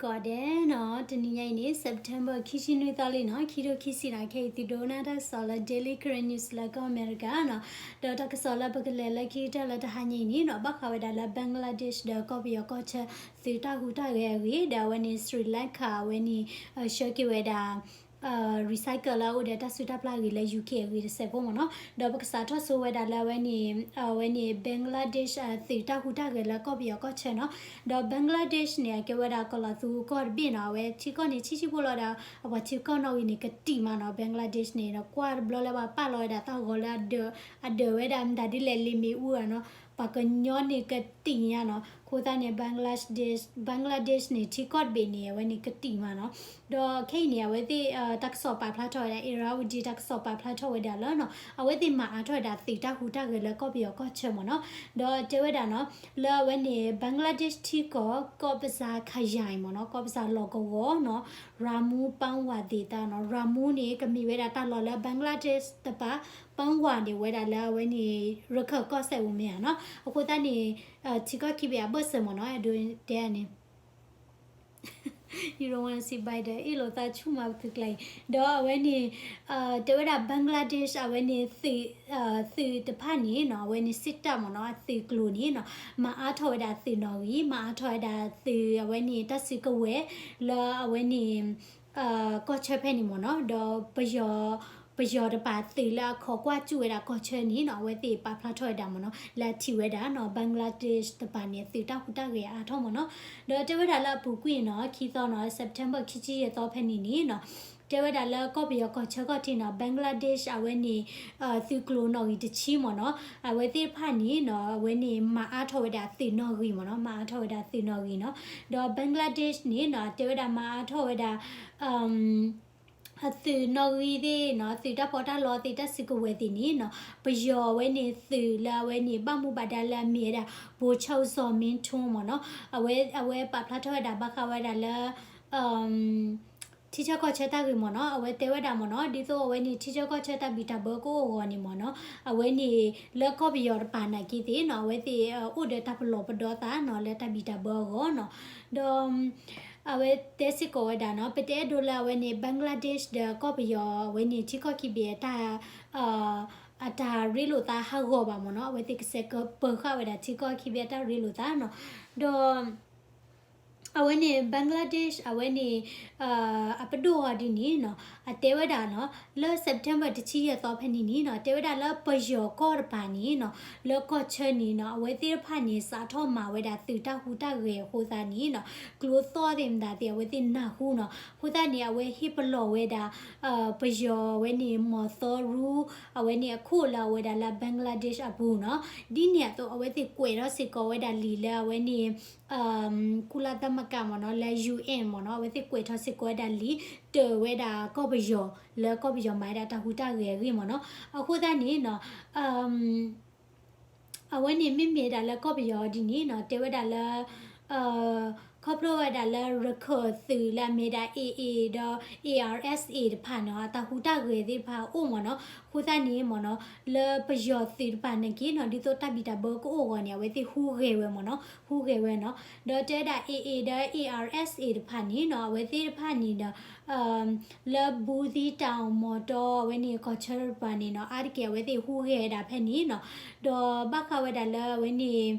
ကိးဂၤဒဲးနီၤ, တနံၤညါအံၤန့ၣ် September ခံဆံနွံသီလံနီၤ, ခံထိခံဆံဒီး ခဲအံၤသုဒိကနၣ်တၢ်ကစီၣ်လၢ Daily Karen News လၢကီၢ်အမဲရကၤနီၤ, ဒီးတၢ်ကစီၣ်လၢပကလဲၤလၢခံကတၢၢ်လၢတဟါညါအံၤန့ၣ်နီၤ, ဘၣ်ဃးဝဲဒၣ်လၢ Bangladesh ဒီးကီၢ်ပယီၤကီၢ်ဆၢ သုးတၢ်ဟူးတၢ်ဂဲၤအဂ့ၢ်, ဒီးအဝဲန့ၣ် Sri Lanka အဝဲန့ၣ် ဆှၢက့ၤဝဲဒၣ် recycle လၢအအိၣ်ဒီးတၢ်စုတၢ်ပျၢ်အဂ့ၢ်လၢ ယူၣ်က့ၣ် အဂ့ၢ်တစဲးဖိမ့ၢ်နီၤ, ဒီးပကစးထီၣ်ဆိဝဲဒၣ်လၢအဝဲန့ၣ် အဝဲန့ၣ် Bangladesh သုးတၢ်ဟူးတၢ်ဂဲၤလၢကီၢ်ပယီၤကီၢ်ဆၢနီၤ, ဒီး Bangladesh န့ၣ် အကဲဝဲဒၣ်ကီၤလီၤသူကီၢ်တဘ့ၣ်နီၤ, အဝဲထံကီၢ်န့ၣ် ဆံးဆံးဖိလီၤဒီး အပှၤထံကီၢ်နီၣ်ဂံၢ်န့ၣ် ကတံာ်မးနီၤ, Bangladesh န့ၣ်ဒီး ကွၢ်တဘျီလၢပှၤပာ်လီၤဝဲဒၣ်တၢ်ဂီၤလၢအဒၢး အဒၢးဝဲဒၣ်မတၤဒ်လဲၣ် လံာ်မ့ၣ်အူဧါနီၤ, ပှၤကညီန့ၣ်ကတံာ်ညါနီၤ, အဃိသတးန့ၣ် Bangladesh Bangladesh န့ၣ် ထံကီၢ်တဘ့ၣ်န့ၣ် အဝဲန့ၣ်ကတံာ်မးနီၤ, ဒီးခဲအံၤန့ၣ် အဝဲသ့ၣ် တၢ်ကစီၣ်ပာ်ဖျါထီၣ်ဝဲဒၣ် Irrawaddy တၢ်ကစီၣ်ပာ်ဖျါထီၣ်ဝဲဒၣ်လၢနီၤ, အဝဲသ့ၣ်မၤအါထီၣ်ဝဲဒၣ်သုးတၢ်ဟူးတၢ်ဂဲၤလၢကီၢ်ပယီၤကီၢ်ဆၢမ့ၢ်နီၤ, ဒီးတဲဝဲဒၣ်နီၤ, လၢအဝဲန့ၣ် Bangladesh ထံကီၢ် ကီၢ်ပစါ ခယၢၢ် မ့ၢ်နီၤ, ကီၢ်ပစါလီၢ်ကဝီၤနီၤ, Ramu ပန်းဝါ ဒေသနီၤ, Ramu န့ၣ် ကမ့ၢ်ဝဲဒၣ်တၢ်လီၢ်လၢ Bangladesh တပၤ, ပန်းဝါ န့ၣ် ဝဲဒၣ်လၢအဝဲန့ၣ် ရခၢၣ်ကီၢ်စဲၣ်ပူၤမ့ၢ်ဧါနီၤ, အဃိသတးန့ၣ် ထံကီၢ်ခံဘ့ၣ်အဘၢၣ်စၢၤမ့ၢ်နီၤ, အဒိတဲန့ၣ် You don't wanna see by the အ့ၣ်လိာ်သးဆူၣ်မးပသုကျါအံၤ, ဒီးအဝဲန့ၣ် တဲဝဲဒၣ် Bangladesh အဝဲန့ၣ် သုးတဖၣ်န့ၣ်နီၤ, အဝဲန့ၣ် စစ်တပ် မ့ၢ်နီၤ, အသုးကျိၤန့ၣ်နီၤ, မၤအါထီၣ်ဝဲဒၣ်သုးနီၣ်ဂံၢ်, မၤအါထီၣ်ဝဲဒၣ်သုး အဝဲန့ၣ်တၢ်စုကဝဲၤ လၢအဝဲန့ၣ် ကီၢ်ဆၢဖဲန့ၣ်မ့ၢ်နီၤ, ဒီးပယီၤ ပယီၤတပၤသုးလၢအခိးကွၢ်စူၣ်ဝဲဒၣ်ကီၢ်ဆၢန့ၣ်နီၤ, အဝဲသ့ၣ်ပာ်ဖျါထီၣ်ဝဲဒၣ်မ့ၢ်နီၤ, လၢအထံၣ်ဝဲဒၣ်နီၤ, Bangladesh တပၤန့ၣ် သုးတၢ်ဟူးတၢ်ဂဲၤအါထီၣ်မ့ၢ်နီၤ, ဒီးတဲဝဲဒၣ်လၢအပူၤကွံာ်နီၤ, ခံသီနီၤ, September ခံဆံယဲၢ်သီဖဲန့ၣ်န့ၣ်နီၤ, တဲဝဲဒၣ်လၢကီၢ်ပယီၤကီၢ်ဆၢကီၢ်ထံးနီၤ, Bangladesh အဝဲန့ၣ် သုးကျိၤနီၣ်ဂံၢ်တဆံမ့ၢ်နီၤ, အဝဲသ့ၣ်တဖၣ်န့ၣ်နီၤ, အဝဲန့ၣ်မၤအါထီၣ်ဝဲဒၣ်သုးနီၣ်ဂံၢ်မ့ၢ်နီၤ, မၤအါထီၣ်ဝဲဒၣ်သုးနီၣ်ဂံၢ်နီၤ, ဒီး Bangladesh န့ၣ်နီၤ, တဲဝဲဒၣ်မၤအါထီၣ်ဝဲဒၣ် အသုးနီၣ်ဂံၢ်သ့ၣ်နီၤ, သုးတၢ်ပီးတၢ်လီသ့ၣ် တၢ်စုကဝဲၤသ့ၣ်န့ၣ်နီၤ, ပယီၤအဝဲန့ၣ်သုးလၢအဝဲန့ၣ် ဘၣ်မူဘၣ်ဒါလၢအမ့ၢ်ဝဲဒၣ် ဗိုလ်ချုပ်ဇော်မင်းထွန်း မ့ၢ်နီၤ, အဝဲ အဝဲပာ်ဖျါထီၣ်ဝဲဒၣ်ဘၣ်ဃးဝဲဒၣ်လၢ ထံဆၢကီၢ်ဆၢတၢ်ဂ့ၢ်မ့ၢ်နီၤ, အဝဲတဲဝဲဒၣ်မ့ၢ်နီၤ, ဒ်သိးအဝဲန့ၣ် ထံဆၢကီၢ်ဆၢတၢ်ဘံၣ်တၢ်ဘၢကအိၣ်အဂီၢ်န့ၣ်မ့ၢ်နီၤ, အဝဲန့ၣ် လၢကီၢ်ပယီၤတပၤနာ်က့သ့ၣ်နီၤ, အဝဲသ့ၣ်အိၣ်ဒီးတၢ်ပလီၢ်ပဒီသးနီၤ, လၢတၢ်ဘံၣ်တၢ်ဘၢအဂီၢ်နီၤ, ဒီး အဝဲတဲစ့ၢ်ကီးဝဲဒၣ်နီၤ, ပတအဲၣ်ဒိးလၢအဝဲန့ၣ် Bangladesh ဒီးကီၢ်ပယီၤ အဝဲန့ၣ် ထံကီၢ်ခံဘ့ၣ်အတၢ် အတၢ်ရ့လိာ်သးဟးဂီၤဘၣ်မ့ၢ်နီၤ, အဝဲသ့ၣ်ကဆဲးကပၢၤဃာ်ဝဲဒၣ် ထံကီၢ်ခံဘ့ၣ်အတၢ်ရ့လိာ်သးနီၤ, ဒီး အဝဲန့ၣ် Bangladesh အဝဲန့ၣ် အပဒိၣ်အီၤဒ်န့ၣ်နီၤ, အတဲဝဲဒၣ်နီၤ, လၢ September တဆံယဲၢ်သီဖဲန့ၣ်န့ၣ်နီၤ, တဲဝဲဒၣ်လၢပယီၤကီၢ်တပၤန့ၣ်နီၤ, လၢကီၢ်ဆၢန့ၣ်နီၤ, အဝဲသ့ၣ်တဖၣ်န့ၣ် စးထီၣ်မၤဝဲဒၣ်သုးတၢ်ဟူးတၢ်ဂဲၤအဃိသတးန့ၣ်နီၤ, ကျိသီၣ်သ့ၣ်မတၤသ့ၣ် အဝဲသ့ၣ်နၢ်ဟူနီၤ, အဃိသတးန့ၣ် အဝဲဟ့ၣ်ပလီၢ်ဝဲဒၣ် ပယီၤအဝဲန့ၣ် မီၤသီရူ အဝဲန့ၣ်အခိၣ်လၢအဝဲဒၣ်လၢ Bangladesh အပူၤနီၤ, ဒ်န့ၣ်အသိး အဝဲသ့ၣ်ကွဲးထီၣ်စ့ၢ်ကီးဝဲဒၣ်လံာ်လၢအဝဲန့ၣ် ကုလသမဂ္ဂ မ့ၢ်နီၤ, လၢ ယူဢၣ် မ့ၢ်နီၤ, အဝဲသ့ၣ်ကွဲးထီၣ်စ့ၢ်ကီးဝဲဒၣ်လံာ် တၢၢ်ဝဲဒၣ်ကီၢ်ပယီၤ လၢကီၢ်ပယီၤမၤဝဲဒၣ်တၢ်ဟူးတၢ်ဂဲၤအဂ့ၢ်မ့ၢ်နီၤ. အဃိသတးန့ၣ်နီၤ အဝဲန့ၣ်မ့မ့ၢ်ဒၣ်လၢကီၢ်ပယီၤဒ်န့ၣ်နီၤ တဲဝဲဒၣ်လၢ ခီဖျိဝဲဒၣ်လၢရခၢၣ်သုးလၢအမ့ၢ်ဒၣ် AA ဒီး A R S A တဖၣ်နီၤ အတၢ်ဟူးတၢ်ဂဲၤသ့ၣ်တဖၣ်အိၣ်မ့ၢ်နီၤ. အဃိသတးန့ၣ်မ့ၢ်နီၤ လၢပယီၤသုးတဖၣ်နာ်က့နီၤ ဒ်သိးတၢ်ဘံၣ်တၢ်ဘၢကအိၣ်အဂီၢ်န့ၣ် အဝဲသ့ၣ်ဟူးဂဲၤဝဲမ့ၢ်နီၤ ဟူးဂဲၤဝဲနီၤ. ဒီးတဲဝဲဒၣ် AA ဒီး A R S A တဖၣ်န့ၣ်နီၤ အဝဲသ့ၣ်တဖၣ်န့ၣ်ဒီး လၢဘူးသံတၢ်အိၣ်မီၤတီအဝဲန့ၣ် ကီၢ်ဆၢတဖၣ်န့ၣ်နီၤ အါတက့ၢ်အဝဲသ့ၣ်ဟူးဂဲၤဝဲဒၣ်ဖဲန့ၣ်နီၤ. ဒီးဘၣ်ဃးဝဲဒၣ်လၢအဝဲန့ၣ်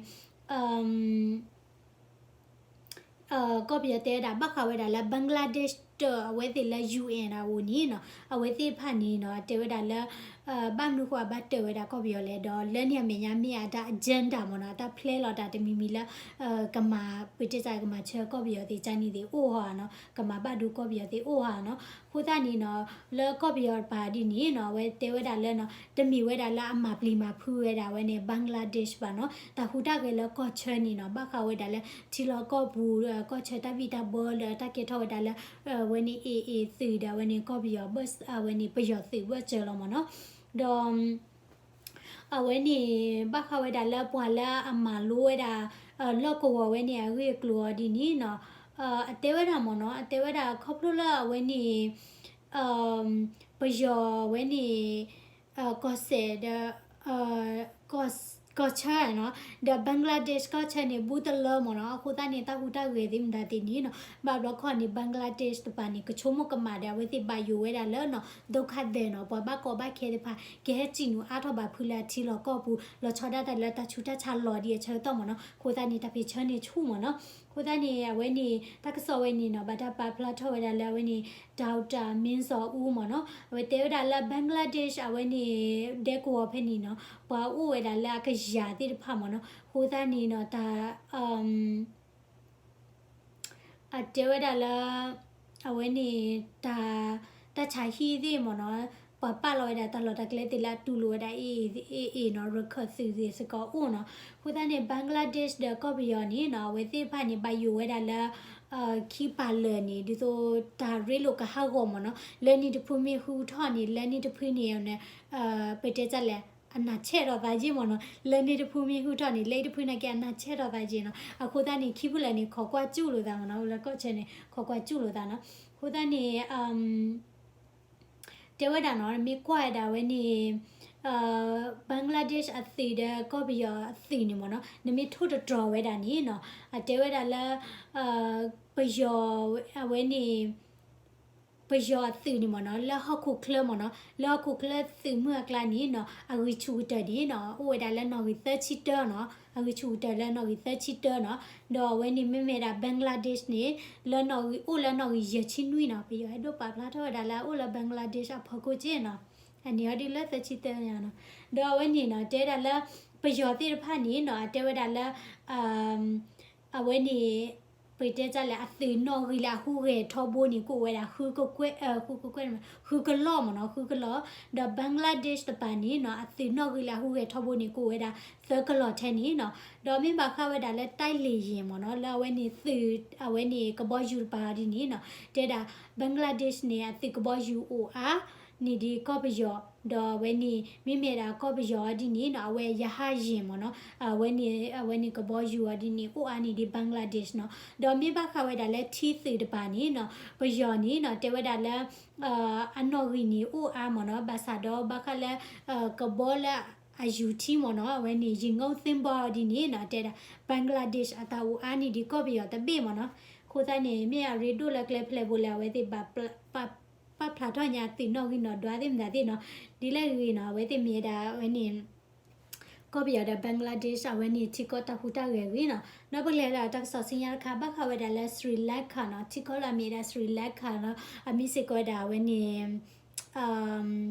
ကီၢ်ပယီၤတဲဝဲဒၣ် ဘၣ်ဃးဝဲဒၣ်လၢ Bangladesh တၢၢ်အဝဲသ့ၣ်လၢ ယူဢၣ် အအိၣ်န့ၣ်နီၤ အဝဲသ့ၣ်တဖၣ်န့ၣ်နီၤ တဲဝဲဒၣ်လၢ ဘၣ်မနုၤဃိအဘၣ်တၢၢ်ဝဲဒၣ်ကီၢ်ပယီၤလဲၣ် ဒီးလၢန့ၣ်အမဲာ်ညါမ့ၢ်အတၢ် agenda မ့ၢ်နီၤ အတၢ် plan လီၤတၢ်တမံၤမံၤလၢ ကမၤ ပတဲတၢ်ကမၤဆၢကီၢ်ပယီၤသ့ၣ်ကန့ၣ်သ့ၣ်အိၣ်ဟီနီၤ ကမၤဘၣ်ဒိကီၢ်ပယီၤသ့ၣ်အိၣ်ဟီနီၤ. အဃိသတးန့ၣ်နီၤ လၢကီၢ်ပယီၤတပၤဒ်န့ၣ်နီၤ အဝဲတဲဝဲဒၣ်လၢနီၤ တမ့ၢ်ဝဲဒၣ်လၢအမၤပျံၤမၤဖုးဝဲဒၣ်ဝဲန့ၣ် Bangladesh ဘၣ်နီၤ တၢ်ဟူးတၢ်ဂဲၤလၢကီၢ်ဆၢန့ၣ်နီၤ ဘၣ်ဃးဝဲဒၣ်လၢ ထံလီၢ်ကီၢ်ပူၤ ကီၢ်ဆၢတၢ်ဘံၣ်တၢ်ဘၢလၢတၢ်ကဲထီၣ်ဝဲဒၣ်လၢ အဝဲန့ၣ် AA သုးဒီးအဝဲန့ၣ်ကီၢ်ပယီၤ အဝဲန့ၣ်ပယီၤသုးဘၢၣ်စၢၤလီၤမ့ၢ်နီၤ. ဒီး အဝဲန့ၣ် ဘၣ်ဃးဝဲဒၣ်လၢပှၤလၢအမၤလိဝဲဒၣ် လီၢ်ကဝီၤဝဲန့ၣ် အဂ့ၢ်အကျိၤအီၤဒ်န့ၣ်နီၤ အတဲဝဲဒၣ်မ့ၢ်နီၤ အတဲဝဲဒၣ်ခီဖျိလၢအဝဲန့ၣ် ပယီၤဝဲန့ၣ် ကီၢ်စဲၣ်ဒီး ကီၢ် ကီၢ်ဆၢနီၤ, ဒီး Bangladesh ကီၢ်ဆၢန့ၣ် ဘူးတလၢမ့ၢ်နီၤ, အဃိသတးန့ၣ် တၢ်ဟူးတၢ်ဂဲၤသ့ၣ်မတၤသ့ၣ်န့ၣ်နီၤ, ဘၣ်ဘျီခီန့ၣ် Bangladesh တပၤန့ၣ် ကဆိကမိၣ်ကမၣ်ဒီး အဝဲသ့ၣ်ဘၣ်ယိၣ်ဝဲဒၣ်လၢနီၤ ဒုက္ခသည်နီၤ, ပှၤဘၣ်ကီဘၣ်ခဲတဖၣ် ကဟဲစံၣ်နုာ်အါထီၣ်ဘၣ်ဖုလၢအထံလီၢ်ကီၢ်ပူၤ လီၤဆီဒၣ်တၢ်လၢတၢ်ဆူးတၢ်ဆါလီၤဒ်အဆၢကတီၢ်မ့ၢ်နီၤ, အဃိသတးန့ၣ် တၢ်ဖံးဆၢန့ၣ်ဆူၣ်မ့ၢ်နီၤ, အဃိသတးန့ၣ် အဝဲန့ၣ် တၢ်ကစီၣ်ဝဲန့ၣ်နီၤ ဘၣ်တၢ်ပာ်ဖျါထီၣ်ဝဲဒၣ်လၢအဝဲန့ၣ် Doctor Min Seung Aung မ့ၢ်နီၤ, အဝဲတဲဝဲဒၣ်လၢ Bangladesh အဝဲန့ၣ် ဒဲကဝီၤဖဲန့ၣ်နီၤ ပှၤအိၣ်ဝဲဒၣ်လၢအကယၤသ့ၣ်တဖၣ်မ့ၢ်နီၤ, အဃိသတးန့ၣ်နီၤ တၢ် အတဲဝဲဒၣ်လၢ အဝဲန့ၣ် တၢ် တၢ်ဆါဟံၣ်သ့ၣ်မ့ၢ်နီၤ, ပှၤပာ်လီၤဝဲဒၣ်တၢ်လီၢ်တၢ်ကျဲသ့ၣ်လၢအတူၢ်လိာ်ဝဲဒၣ် အ့ၣ်အ့ၣ်နီၤ, ရခၢၣ်သုးသ့ၣ်စ့ၢ်ကီးအိၣ်နီၤ, အဃိသတးန့ၣ် Bangladesh ဒီးကီၢ်ပယီၤန့ၣ်နီၤ အဝဲသ့ၣ်တဖၣ်န့ၣ် ဘၣ်ယိၣ်ဝဲဒၣ်လၢ ခံပၤလၢာ်န့ၣ် ဒ်သိးတၢ်ရ့လိာ်ကဟးဂီၤမ့ၢ်နီၤ, လၢန့ၣ်တဖုမ့ၢ်ဟူထီၣ်န့ၣ် လၢန့ၣ်တဖုန့ၣ် ပတဲတၢ်လဲၣ် အနၢ်ဆဲၣ်ထီၣ်သးက့မ့ၢ်နီၤ, လၢန့ၣ်တဖုမ့ၢ်ဟူထီၣ်န့ၣ် လၢအံၤတဖုနာ်က့အနၢ်ဆဲၣ်ထီၣ်သးက့နီၤ, အဃိသတးန့ၣ် ခံဖုလၢာ်န့ၣ် ခိးကွၢ်စူၣ်လိာ်သးမ့ၢ်နီၤ, လၢကီၢ်ဆၢန့ၣ် ခိးကွၢ်စူၣ်လိာ်သးနီၤ, အဃိသတးန့ၣ် တဲဝဲဒၣ်နီၤ နမ့ၢ်ကွၢ်ဝဲဒၣ်ဝဲန့ၣ် Bangladesh အသုးဒီးကီၢ်ပယီၤအသုးန့ၣ်မ့ၢ်နီၤ, နမ့ၢ်ထိၣ်တတြီၤဝဲဒၣ်န့ၣ်နီၤ, အတဲဝဲဒၣ်လၢ ပယီၤ အဝဲန့ၣ် ပယီၤအသုးန့ၣ်မ့ၢ်နီၤ, လၢဟီၣ်ခိၣ်ချၢမ့ၢ်နီၤ, လၢဟီၣ်ခိၣ်ချၢသုးမုၢ်အကျါန့ၣ်နီၤ, အဂံၢ်ဆူၣ်ကတၢၢ်န့ၣ်နီၤ အိၣ်ဝဲဒၣ်လၢနီၣ်ဂံၢ်သၢဆံတၢနီၤ, အဂံၢ်ဆူၣ်ကတၢၢ်လၢနီၣ်ဂံၢ်သၢဆံတၢနီၤ, ဒီးအဝဲန့ၣ်မ့မ့ၢ်ဒၣ် Bangladesh န့ၣ် လၢနီၣ်ဂံၢ်အိၣ်လၢနီၣ်ဂံၢ်ယဲၢ်ဆံနွံနီၤ, ပယီၤအဲၣ်ဒိးပာ်ဖျါထီၣ်ဝဲဒၣ်လၢအအိၣ်လၢ Bangladesh အဖီခိၣ်က့နီၤ, အန့ၣ်အီၤဒ်လၢသၢဆံတၢညါနီၤ, ဒီးအဝဲန့ၣ်နီၤ တဲဝဲဒၣ်လၢ ပယီၤသ့ၣ်တဖၣ်န့ၣ်နီၤ အတဲဝဲဒၣ်လၢ အဝဲန့ၣ် ပတဲတၢ်လၢအသုးနီၣ်ဂံၢ်လၢအဟူးဂဲၤထီဘိန့ၣ် ကအိၣ်ဝဲဒၣ် ဃုကကွဲၢ် ဃုကကွဲၢ်န့ၣ် ဃုကလီၢ်မ့ၢ်နီၤ, ဃုကလီၢ်, ဒီး Bangladesh တပၤန့ၣ်နီၤ အသုးနီၣ်ဂံၢ်လၢအဟူးဂဲၤထီဘိန့ၣ် ကအိၣ်ဝဲဒၣ် သၢကလီၢ်ထဲန့ၣ်နီၤ, ဒီးမ့ၢ်ဘၣ်ဃးဝဲဒၣ်လၢ တိုက်လေယာဉ် မ့ၢ်နီၤ လၢအဝဲန့ၣ်သုး အဝဲန့ၣ်ကဘီယူၤတပၤဒ်န့ၣ်နီၤ, တဲဒၣ် Bangladesh န့ၣ် အသုးကဘီယူၤအိၣ်အါ န့ၣ်ဒ်ကီၢ်ပယီၤ, ဒီးအဝဲန့ၣ် မ့မ့ၢ်ဒၣ်ကီၢ်ပယီၤအီၤဒ်န့ၣ်နီၤ အဝဲ ရဟတ်ယာဉ် မ့ၢ်နီၤ, အဝဲန့ၣ် အဝဲန့ၣ်ကဘီယူၤအီၤဒ်န့ၣ် အိၣ်အါန့ၣ်ဒ် Bangladesh နီၤ, ဒီးမ့ၢ်ဘၣ်ဃးဝဲဒၣ်လၢထံသုးတပၤန့ၣ်နီၤ ပယီၤန့ၣ်နီၤ တဲဝဲဒၣ်လၢ အနီၣ်ဂံၢ်န့ၣ်အိၣ်အါမ့ၢ်နီၤ, ဘၣ်ဆၣ်ဒီးဘၣ်ဃးလၢ ကဘီလၢအယူၤထံမ့ၢ်နီၤ, အဝဲန့ၣ် ရေငုပ်သင်္ဘော ဒ်န့ၣ်နီၤ တဲဒၣ် Bangladesh အတၢ်အိၣ်အါန့ၣ်ဒ်ကီၢ်ပယီၤတဘ့ၣ်မ့ၢ်နီၤ, အဃိသတးန့ၣ် မ့ၢ်အရ့ဒိၣ်လၢကျဲဖျဲးဘိလၢအဝဲသ့ၣ်ဘၣ် ပာ်ဖျါထီၣ်ညါသုးနီၣ်ဂံၢ်နီၣ်ဒွးသ့ၣ်မတၤသ့ၣ်နီၤ, ဒ်လဲၣ်ဂ့ၤနီၤ အဝဲသ့ၣ်မ့ၢ်ဝဲဒၣ်အဝဲန့ၣ် ကီၢ်ပယီၤဒီး Bangladesh အဝဲန့ၣ်ထံကီၢ်တၢ်ဟူးတၢ်ဂဲၤဂ့ၤနီၤ, ဒီးပကလဲၤလၢတၢ်ကစီၣ်ဆူညါတခါ ဘၣ်ဃးဝဲဒၣ်လၢ Sri Lanka နီၤ, ထံကီၢ်လၢအမ့ၢ်ဝဲဒၣ် Sri Lanka နီၤ, အမ့ၢ်စ့ၢ်ကီးဝဲဒၣ်အဝဲန့ၣ်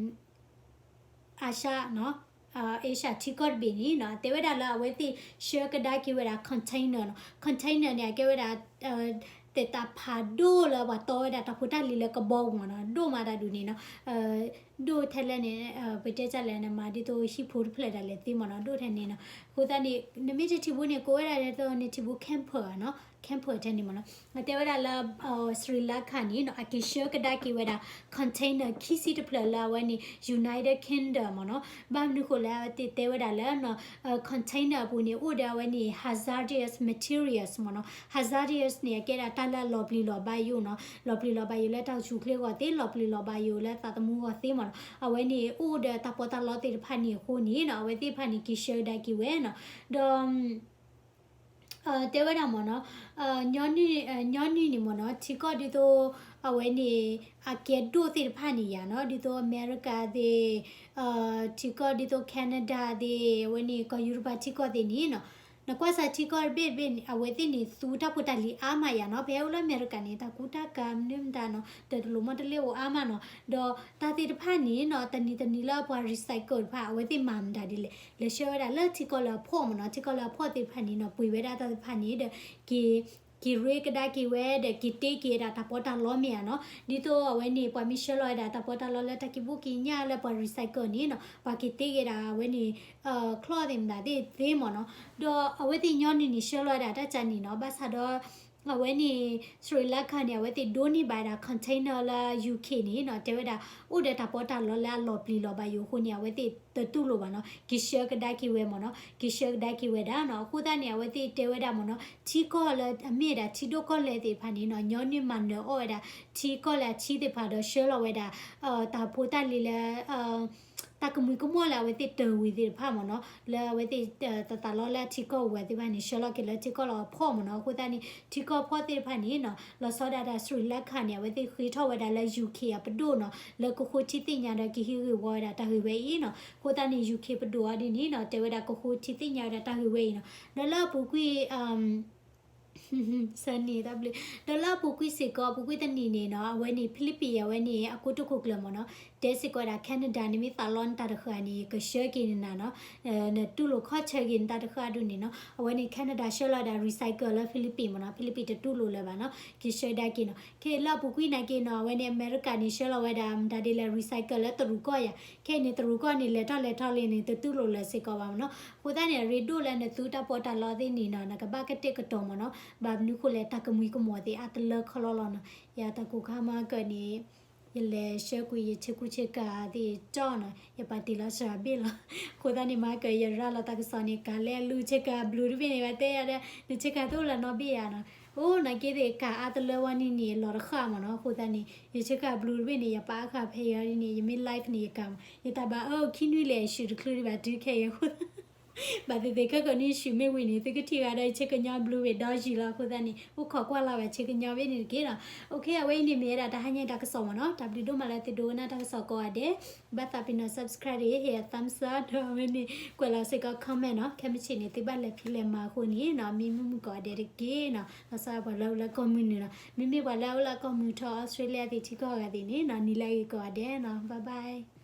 အၤၡၢ်နီၤ, Asia ထံကီၢ်တဘ့ၣ်န့ၣ်နီၤ, တဲဝဲဒၣ်လၢအဝဲသ့ၣ်ဆှၢကဒါက့ၤဝဲဒၣ် container နီၤ, container န့ၣ် အကဲဝဲဒၣ် သ့ၣ်တၢ်ဖးဒိၣ်လၢပှၤတီဝဲဒၣ်တၢ်ဖိတၢ်လံၤလၢကဘီပူၤမ့ၢ်နီၤ, ဒိၣ်မးတၢ်ဒုးန့ၣ်နီၤ, ဒိၣ်ထဲလဲၣ်န့ၣ် ပတဲတၢ်လဲၣ်န့ၣ် မၤဒ်သိးဟံၣ်ဖိတဖျၢၣ်ဒၣ်လဲာ်သ့မ့ၢ်နီၤ, ဒိၣ်ထဲန့ၣ်နီၤ, အဃိသတးန့ၣ် နမ့ၢ်တထံၣ်ဘိန့ၣ် ကိးဝဲဒၣ်ဒ်သိးန့ၣ်ထံၣ်ဘိ camper နီၤ, camper ထဲန့ၣ်မ့ၢ်နီၤ, တဲဝဲဒၣ်လၢ Sri Lanka န့ၣ်နီၤ အက့ၤဆှၢကဒါက့ၤဝဲဒၣ် container ခံဆံတဖျၢၣ်လၢအဝဲန့ၣ် United Kingdom မ့ၢ်နီၤ, ဘၣ်မနုၤဃိလဲၣ် အဝဲသ့ၣ်တဲဝဲဒၣ်လၢ container အပူၤန့ၣ် အိၣ်ဒီးအဝဲန့ၣ် hazardous materials မ့ၢ်နီၤ, hazardous န့ၣ် အကဲဒၣ်တၢ်လၢအလီၤပျံၤလီၤဘၣ်ယိာ်နီၤ, လီၤပျံၤလီၤဘၣ်ယိာ်လၢတၢ်အိၣ်ဆူၣ်အိၣ်ချ့အဂီၢ်သ့, လီၤပျံၤလီၤဘၣ်ယိာ်လၢသးသမူအဂီၢ်သ့မ့ၢ်နီၤ, အဝဲန့ၣ်အိၣ်ဒီးတၢ်ပီးတၢ်လီသ့ၣ်တဖၣ်န့ၣ်အဃိန့ၣ်နီၤ, အဝဲသ့ၣ်တဖၣ်န့ၣ် က့ၤဆှၢကဒါက့ၤဝဲနီၤ, ဒီး တဲဝဲဒၣ်မ့ၢ်နီၤ, ညီနုၢ်န့ၣ်မ့ၢ်နီၤ ထံကီၢ်ဒ်သိး အဝဲန့ၣ် အကဲဒိၣ်သ့ၣ်တဖၣ်န့ၣ်ယါနီၤ, ဒ်သိးအမဲရကၤသ့ၣ်, ထံကီၢ်ဒ်သိး Canada သ့ၣ်, အဝဲန့ၣ် ကီၢ်ယူရပၤထံကီၢ်သ့ၣ်န့ၣ်နီၤ, နကွၢ်စၢ်ထံကီၢ်တဘ့ၣ်တဘ့ၣ်န့ၣ် အဝဲသ့ၣ်န့ၣ် သူတၢ်ဖိတၢ်လံၤအါမးယါနီၤ, ဖဲအိၣ်လၢအမဲရကၤန့ၣ် တၢ်ကူတၢ်ကၤမနုၤမတၤနီၤ, တၢ်တလိၣ်မီတလဲအိၣ်အါမးနီၤ, ဒီးတၢ်သ့ၣ်တဖၣ်န့ၣ်နီၤ တနံၤတနံၤလၢပှၤ recycle တဖၣ် အဝဲသ့ၣ်မၤမတၤဒ်လဲၣ် လဲၤဆှၢဝဲဒၣ်လၢထံကီၢ်လၢအဖှီၣ်မ့ၢ်နီၤ, ထံကီၢ်လၢအဖှီၣ်သ့ၣ်တဖၣ်န့ၣ်နီၤ ပှ့ၤဝဲဒၣ်တၢ်သ့ၣ်တဖၣ်န့ၣ်ဒီး က့ၤ က့ၤရ့ကဒါက့ၤဝဲဒီး က့ၤတ့က့ၤဒၣ်တၢ်ပီးတၢ်လီမ့ၢ်ဧါနီၤ, ဒ်သိးအဝဲန့ၣ် ပှၤမ့ၢ်ဆှၢလီၤဝဲဒၣ်တၢ်ပီးတၢ်လီလၢတၢ်ကံၢ်ဘူၣ်ကံၢ်ညၣ်လၢပှၤ recycle န့ၣ်နီၤ ပှၤက့ၤတ့က့ၤဒၣ်အဝဲန့ၣ် ချီၣ်သ့ၣ်မတၤသ့ၣ်သ့မ့ၢ်နီၤ, ဒီးအဝဲသ့ၣ်ညီနုၢ်န့ၣ်ဆှၢလီၤဝဲဒၣ်တၢ်ကၢ်န့ၣ်နီၤ, ဘၣ်ဆၣ်ဒီး အဝဲန့ၣ် Sri Lanka န့ၣ် အဝဲသ့ၣ်ဒိးန့ၢ်ဘၣ်ဝဲဒၣ် container လၢ UK န့ၣ်နီၤ တဲဝဲဒၣ် အိၣ်ဒီးတၢ်ပီးတၢ်လီလၢအလီၤပျံၤလီၤဘၣ်ယိာ်အဃိန့ၣ် အဝဲသ့ၣ်တတူၢ်လိာ်ဘၣ်နီၤ, က့ၤဆှၢကဒါက့ၤဝဲမ့ၢ်နီၤ, က့ၤဆှၢကဒါက့ၤဝဲဒၣ်နီၤ, အဃိသတးန့ၣ် အဝဲသ့ၣ်တဲဝဲဒၣ်မ့ၢ်နီၤ ထံကီၢ်လၢအမ့ၢ်ဒၣ်ထံဒိၣ်ကီၢ်လဲၢ်သ့ၣ်တဖၣ်န့ၣ်နီၤ ညီနုၢ်မၤနၢၤအီၣ်ဝဲဒၣ် ထံကီၢ်လၢအဆံးသ့ၣ်တဖၣ်ဒီးဆှၢလီၤဝဲဒၣ် တၢ်ဖိတၢ်လံၤလၢ တၢ်ကမှံၤကမီၣ်လၢအဝဲသ့ၣ်တၢ်ဝံၤသ့ၣ်တဖၣ်မ့ၢ်နီၤ, လၢအဝဲသ့ၣ်တသးလီလၢအထံကီၢ်ဝဲသ့ၣ်တဖၣ်န့ၣ် ဆှၢလီၤက့ၤလၢထံကီၢ်လီၤအဖီၣ်မ့ၢ်နီၤ. အဃိသတးန့ၣ် ထံကီၢ်ဖီၣ်သ့ၣ်တဖၣ်န့ၣ်နီၤ လီၤဆီဒၣ်တၢ် Sri Lanka န့ၣ် အဝဲသ့ၣ်ဃ့ထီၣ်ဝဲဒၣ်လၢ UK အပဒိၣ်နီၤ လၢကဃိထံသ့ၣ်ညါဒီးကဟံးဂ့ၢ်ဝီဝဲဒၣ်တၢ်ဂ့ၢ်ဝဲအံၤနီၤ. အဃိသတးန့ၣ် UK ပဒိၣ်အီၤဒ်န့ၣ်နီၤ တဲဝဲဒၣ်ကဃိထံသ့ၣ်ညါဝဲဒၣ်တၢ်ဂ့ၢ်ဝဲအံၤနီၤ. ဒီးလၢအပူၤကွံာ် ဆၢန့ၣ်တၢ်ဘျုး ဒီးလၢအပူၤကွံာ်စ့ၢ်ကီး အပူၤကွံာ်တနံၤန့ၣ်နီၤ အဝဲန့ၣ် Philippines အဝဲန့ၣ် အကိတိာ်ခိၣ်ကျၢၢ်မ့ၢ်နီၤ တဲစ့ၢ်ကီးဝဲဒၣ် Canada နမ့ၢ်သးလီနတၢ်တဃၣ်န့ၣ် ယကဆှၢက့ၤနၤနီၤ, နတူၢ်လိာ်ခီၣ်ဆၢက့ၤနတၢ်တဃၣ်အဒိၣ်န့ၣ်နီၤ. အဝဲန့ၣ် Canada ဆှၢလီၤဝဲဒၣ် recycle လၢ Philippines မ့ၢ်နီၤ Philippines တတူၢ်လိာ်လၢၤဘၣ်နီၤ ကဆှၢဒၣ်က့ၤနီၤ. ခဲအံၤလၢအပူၤကွံာ်နာ်က့နီၤ အဝဲန့ၣ် အမဲရကၤန့ၣ် ဆှၢလီၤဝဲဒၣ်မတၤဒ်လဲၣ် recycle လၢတရူးကီၢ်ယၤ ခဲအံၤန့ၣ် တရူးကီၢ်န့ၣ် လဲၤထီၣ်လဲၤထီလံန့ၣ် တတူၢ်လိာ်လၢၤစ့ၢ်ကီးဘၣ်မ့ၢ်နီၤ. အဃိသတးန့ၣ် အရ့ဒိၣ်လၢနသူတၢ်ပီးတၢ်လီသ့ၣ်န့ၣ်နီၤ နကဘၣ်ကတဲာ်ကတီၤမ့ၢ်နီၤ. ဘၣ်မနုၤဃိလဲၣ် တၢ်ကမှံၤကမီၣ်သ့ၣ်အါတလၢခီလီလီၤနီၤ. ယတၢ်ကိၢ်ခါမၤကၢၢ်န့ၣ် ယလဲၤဆှၢကွံာ်ယဆ့ကူဆ့ကၤသ့ၣ်တီၢ်နီၤ ယပာ်တ့ၢ်လီၤစှၤဘ့ၣ်လီၤ. အဃိသတးန့ၣ် မၤကၢၢ်ယရၤလီၤတၢ်ကစီၣ်န့ၣ် ကးလဲၣ်အလူဆ့ကၤဘျုးတဘ့ၣ်န့ၣ် ဘၣ်တဲယၤဒီး နဆ့ကၤတအိၣ်လၢၤနီတဘ့ၣ်ယၤနီၤ. အိၣ် နာ်က့သ့ၣ်ကးအါတလၢဝဲန့ၣ်န့ၣ် လီၤတဃၣ်မ့ၢ်နီၤ. အဃိသတးန့ၣ် ယဆ့ကၤဘျုးတဘ့ၣ်န့ၣ် ယပာ်အါဃာ်ဖဲအံၤဒ်န့ၣ် ယမ့ၢ် live န့ၣ် ယကၤမး ယတၢ်ဘၣ်အၢ ခံနွံလဲၣ် ယဆူၣ်တချုးဒံးဘၣ်တုၤခဲအံၤအဃိ ဘၣ်သ့ၣ်သ့ၣ်ခဲကီးန့ၣ် ဆူၣ်မ့ၢ်ဝံၤန့ၣ် သုကထံၣ်ဂ့ၤဒီး ယဆ့ကညီဘျုးဝ့ၢ်ဒီယံာ်လီၤ. အဃိသတးန့ၣ် အိၣ်ခိးကွၢ်လၢ်ဝဲဆ့ကညီဘ့ၣ်န့ၣ်တက့ၢ်နီၤ. အိၣ်ခ့ အဝဲအံၤန့ၣ်မ့ၢ်ဝဲဒၣ်တၢ်ဟါညါတၢ်ကစီၣ်မ့ၢ်နီၤ. တၢ်ဘျုးဒိၣ်မးလၢသုဒိကနၣ်တၢ်ကစီၣ်ကိးဂၤဒဲး ဘၣ်သးပ့ၤနီၣ် subscribe ဒီး hit thumbs up ဒီးအဝဲန့ၣ် ကွဲးလီၤစ့ၢ်ကီး comment နီၤ. ခဲမုၢ်ဆ့ၣ်န့ၣ် သုဘၣ်လဲၤဖံးလဲၤမၤအဃိန့ၣ်နီၤ မ့ၢ်မုာ်မုာ်ကိးဂၤဒဲးတက့ၢ်နီၤ. လီၤဆီဒၣ်ပှၤလၢအအိၣ်လၢကီၢ်မုၢ်နုာ်နီၤ. မ့မ့ၢ်ပှၤလၢအအိၣ်လၢကီၢ်မုၢ်ထီၣ် Australia သ့ၣ်ထံကီၢ်ဂၤသ့ၣ်န့ၣ်နီၤ နံၤလၢအဂ့ၤကိးဂၤဒဲးနီၤ. Bye bye.